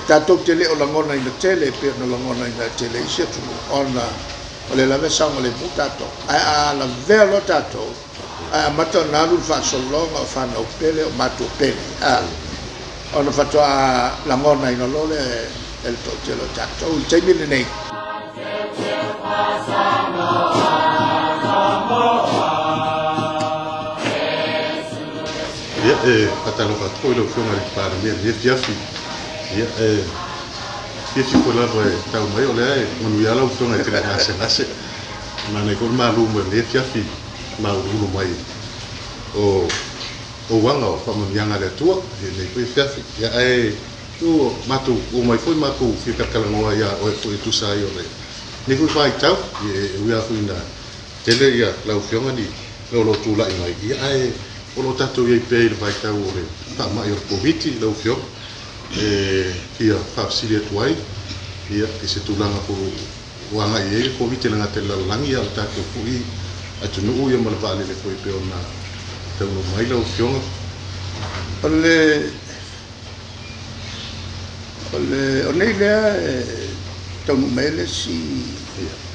Tatou te le o lagonaina tele e pei ona lagonaina e tele e isi atunuu ona o lea lava e saogalemu tatou. Ae a lavea loa tatou ae amata ona alu le faasologa o fanau pele o matua pele, ona faatoa lagonaina loa lea e le toatele o tatou i le taimi lenei. Ia, e faatalofa atu foi i lau Afioga i le Palemia i lenei afiafi. Ia, e fiafia foi lava e tau mai o lea e manuia lau Afioga e te le gasegase. Manaia foi le malu mai o lenei afiafi mauluulu mai o uaga o faamanuiaga a le Atua i lenei foi afiafi. Ia, ae ua matou omai foi matou fia talatalanoa ia oe foi e tusa ai o lenei foi vaitau. E ui lava foi ina tele ia lau Afioga ni o lo o tulai mai, ia, ae o lo o tatou i ai pea i le vaitau o le faamai o le Koviti lau Afioga. E fia faafesili atu ai, ia, i se tulaga po ua agai i ai le Koviti e le gata i le lalolagi, a o le tatou foi atunuu, ia, ma le vaalele foi pei ona taunuu mai lau Afioga. O nei lea e taunuu mai ai le isi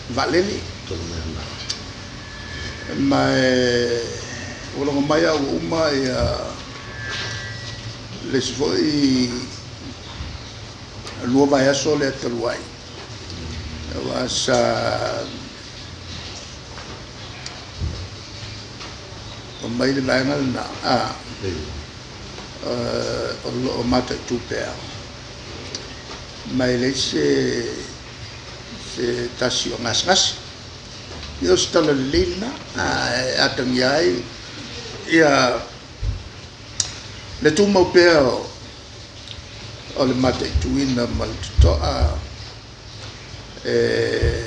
vaalele. Taunuu mai ananafi. Ma ua logo mai au ua uma ia le isi foi 2 vaiaso lea talu ai, aua sa omai le vaega lena, o lo o mataitu pea, ma e leai se tasi o gasegase. Ia o se tala lelei lena, e atagia ai ia le tumau pea o le mataituina ma le totoa e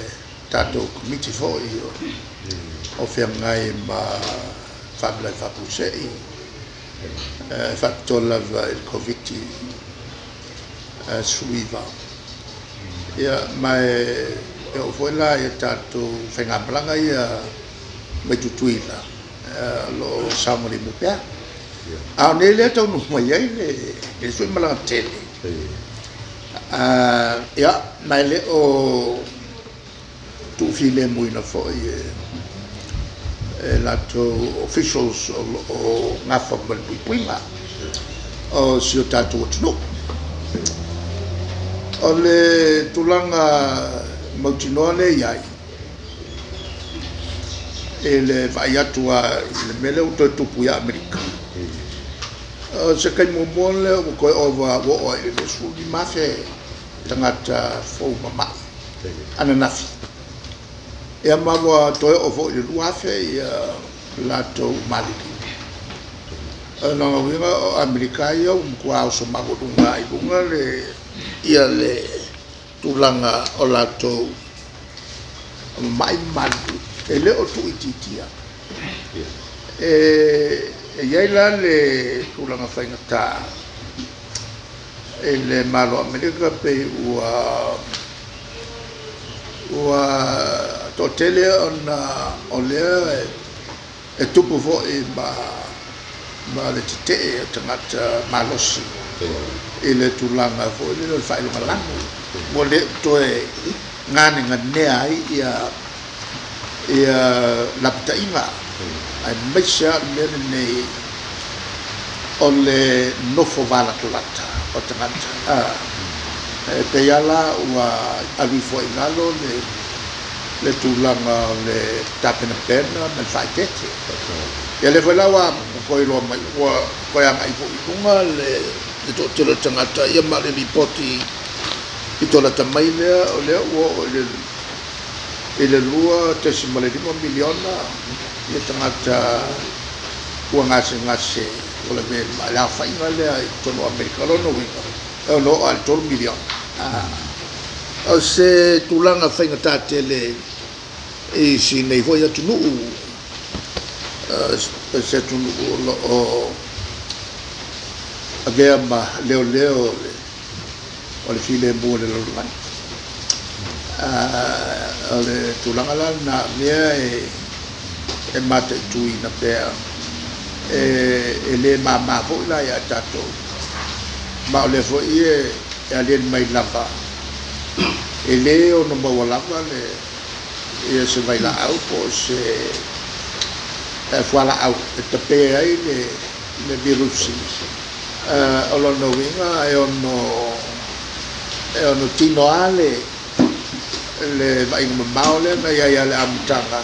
tatou Komiti foi o feagai ma faalavelave faafuasei, e faapitoa lava i le Koviti-19. Ia, ma e oo foi la i tatou faigamalaga ia mai Tutuila, o lo o saogalemu pea. A o nei lea e taunuu mai ai le isi foi malaga tele. Ia, ma e le o tuufilemuina foi e latou officials o lo o gafa ma le puipuiga o si o tatou atunuu. O le tulaga mautinoa lea e i ai, i le vaai atu lava i le mea lea ua toe tupu ia Amerika, o se taimi muamua lea ua toe ova, ua oo i le 25,000 tagata fou mamai ananafi. Ia ma ua toe oo foi i le 2,000 ia latou maliliu. O lona uiga o Amerika ia ua matua oso maualuga i luga le tulaga o latou mamai ma maliliu. E le o tuuitiitia. E i ai la le tulaga faigata i le Malo o Amerika pei ua toatele ona o lea e tupu foi ma le tetee o tagata malosi i le tulaga foi lea o le faailogalanu. Ua le toe ganeganea ai ia lapataiga, aemaise lava o le mea lenei o le nofo valatalata o tagata. E pei lava la ua alu ifo ai i lalo le tulaga o le tapenapena ma le faaeteete. Ia lea foi la ua toe iloa mai, ua toe agai foi i luga le toatele o tagata, ia ma le lipoti i tolata mai lea, o lea ua oo i le 2.5 miliona ia tagata ua gasegase o le le aofaiga lea i totonu o Amerika. O lona uiga, e ono oo lava i le 3 miliona. O se tulaga faigata tele i si nei foi atunuu, se atunuu o lo o avea ma leoleo o le filemu o le lalolagi. O le tulaga la lena mea e mataituina pea, e le māmā foi la ia tatou. Ma o lea foi e e aliali mai lava e lē ona maua lava le ia se vailaau po o se fualaau e tapē ai le virusi. O lona uiga e ono tino a le vaaiga mamao lea na iai a le amataga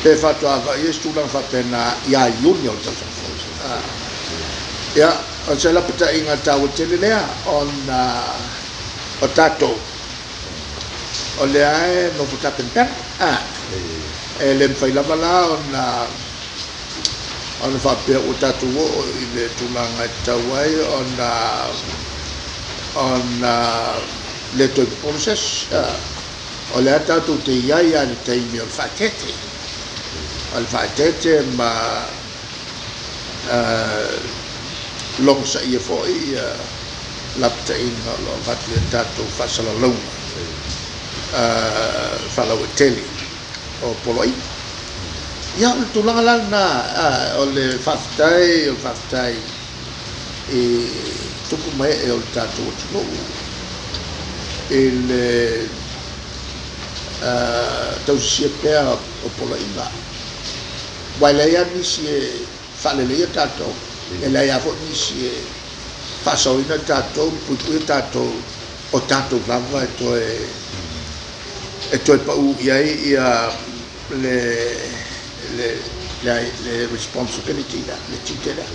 pe faatoa vaai se tulaga faapena ia Iuni o le tausaga fou. Ia, o se lapataiga taua tele lea ona o tatou o lea e nofo tapenapena. E le mafai lava la ona faapea ua tatou oo i le tulaga e tatau ai ona le toe popole se isi. O lea tatou te iai lava i le taimi o le faaeteete. O le faaeteete ma logosaia foi lapataiga o lo o avatu i a tatou faasalalauga faalauaitele o poloaiga. Ia, o le tulaga la lena, o le faafetai, o le faafetai i tupu ma ee o le tatou atunuu i le tausisia pea o poloaiga. Aua e leai lava nisi e faaleleia tatou, e leai lava foi nisi e faasaoina tatou ma puipuia tatou, o tatou lava e toe pau i ai ia le responsibility lea, le tiute lea.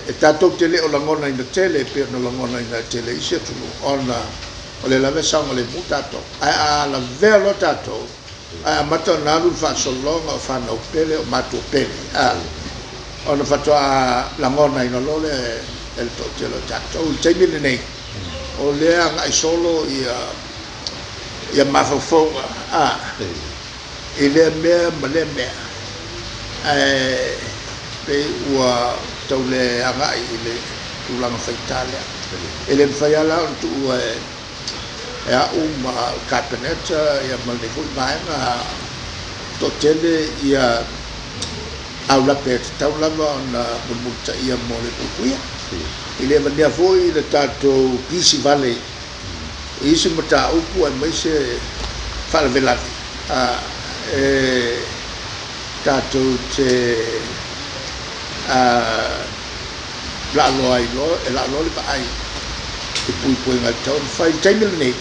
E tatou te le o lagonaina tele pei ona lagonaina e tele isi atunuu ona o lea lava e saogalemu tatou. Ae a lavea loa tatou, ae amata ona alu le faasologa o fanau pele o matua pele, ona faatoa lagonaina loa lea e le toatele o tatou. I le taimi lenei, o lea agai solo ia mafaufauga i lea mea ma lea mea, ae pei ua tau le agai i le tulaga faita lea. E le mafai lava la ona tuua e au ma le Kapeneta ia ma lenei foi vaega toatele ia aulape e tatau lava ona mulimulitaia mo le puipuia. E le avania foi le tatou pisi vale i isi mataupu aemaise faalavelave e tatou te laaloa ai loa e laaloa le vaai i puipuiga e tatau ona fai. I le taimi lenei,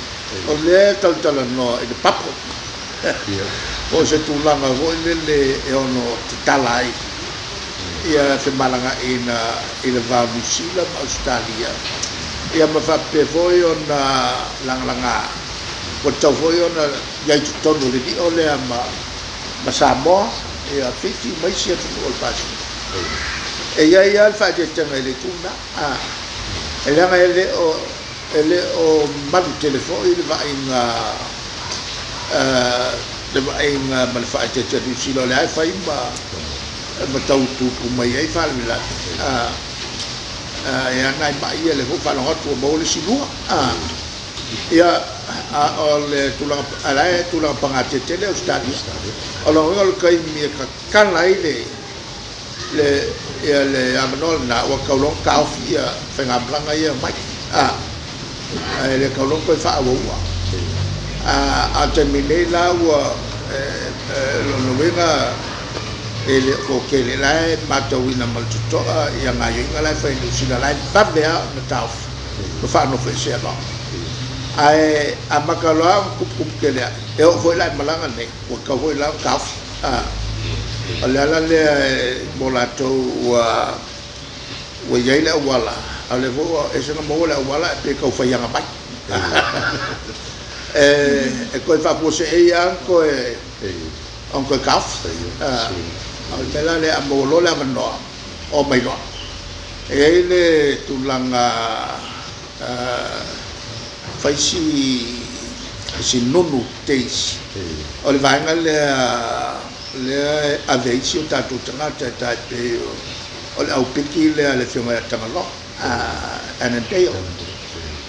o lea e talatalanoa i le papo po o se tulaga foi lele e ono tatala ai ia femalagaina i le va o Niu Sila ma Ausetalia, ia ma faapea foi ona lagalaga ua tatau foi ona iai totonu o le lio lea ma Samoa, ia Fiti ma isi atunuu o le Pasefika. E iai lava le faaeteetega i le itu lena, e leaga e le o malu tele foi le vaaiga ma le faaeteete a Niu Sila o lea e fai ma tau tupu mai ai faalavelave e ana ai mai ia le foi faalogo atu ua maua le isi lua. Ia, o le tulaga ala e tulaga pagatete le Ausetalia. O lona uiga o le taimi e kakala ai le ia le avanoa lena ua tatau loa ona taofi ia faigamalaga ia mai ae le tatau loa ona toe faaauaua. A o le taimi nei la ua lona uiga e le o toatele la e matauina ma le totoa ia gaoioiga la e fai e Niu Sila la e vave lava ona taofi ma faanofoesea loa. Ae amata loa ona tuputupu tele ae e oo foi la i malaga nei ua tatau foi la ona taofi. O le ala lea mo latou ua iai le auala, a o lea foi ua ese ona maua le auala e pe tau faiaga mai. E toe faafuaseei lava ona toe taofi. O le mea la lea a maua loa le avanoa, o mai loa. E iai le tulaga fai si nunu teisi o le vaega lea e ave ai isi o tatou tagata e tai pei o le aupiki lea a le afioga ia Tagaloa, Annandale.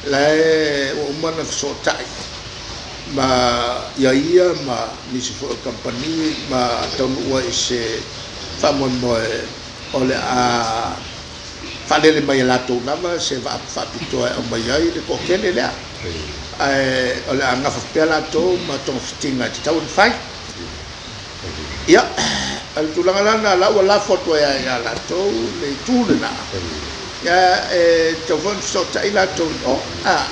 La e ua uma ona fesootai ma ia ia ma nisi foi o kamupani ma taunuu ai i se faamoemoe o le a faalele mai e latou lava se vaa faapitoa e aumai ai le toatele lea. Ae o le a gafa pea latou ma togafitiga e tatau ona fai. Ia, o le tulaga la lena la ua lafo atu ai ia latou le itu lena. Ia e tatau foi ona fesootai latou i o.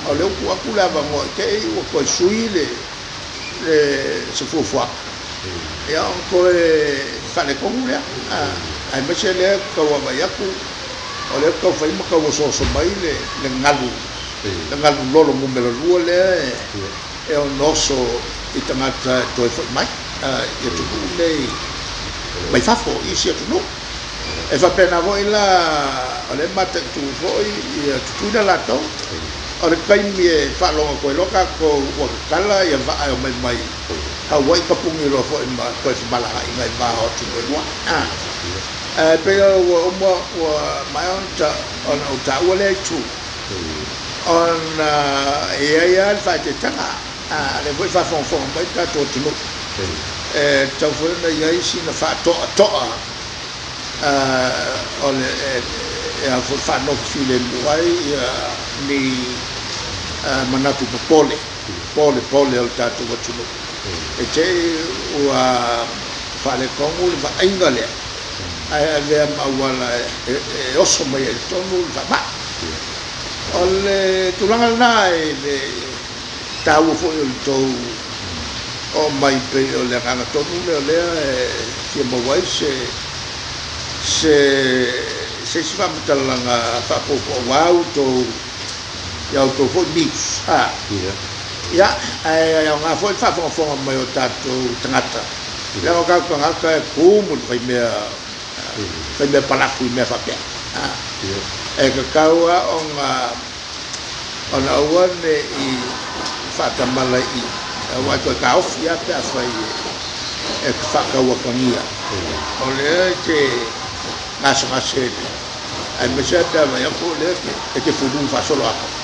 O lea ua tuu atu le avanoa i te i ua toe sui le se fuafuaga. Ia ona toe faaletonu lea. Aemaise lea e tau vaavaai atu o lea e tau fai ma tau osooso mai le galu, le galu lolo numera 2 lea e ono oso i tagata e toe foi mai i atunuu nei mai fafo i isi atunuu. E faapena foi la o lea e mataitu foi ia Tutuila latou. O le taimi e faalogo atu ai loa tatou ua tatala ia vaa e omai mai Hawaii tapuni loa foi ma toe femalagaaiga i va o atunuu e lua. Ae pei ua uma ua maea ona ou taua lea itu ona e i ai lava le faaeteetega. O lea foi e faafogafoga mai le tatou atunuu. E tatau foi ona i ai sina faatoatoa o le e foi faanofo filemu ai ni manatu popole pole o le tatou atunuu. E te i ua faaletonu le vaaiga lea ae avea ma auala e oso mai ai i totonu le faamai. O le tulaga lena e le taua foi o le tou oo mai pei o le agaga tonu lea o lea e fia maua ai se isi faamatalaga faapoupou tou ia outou foi news. Ia, ae aoga foi le faafogafoga mai o tatou tagata. Leaga o tatou tagata e tumu le faimea palaku i mea faapea. E tatau lava ona aua ne i faatamala i aua e toe taofi lava pe afai e faatauatagia. O lea e te gasegase aemaise lava pe a vaai atu o lea e te fulu faasoloatoa.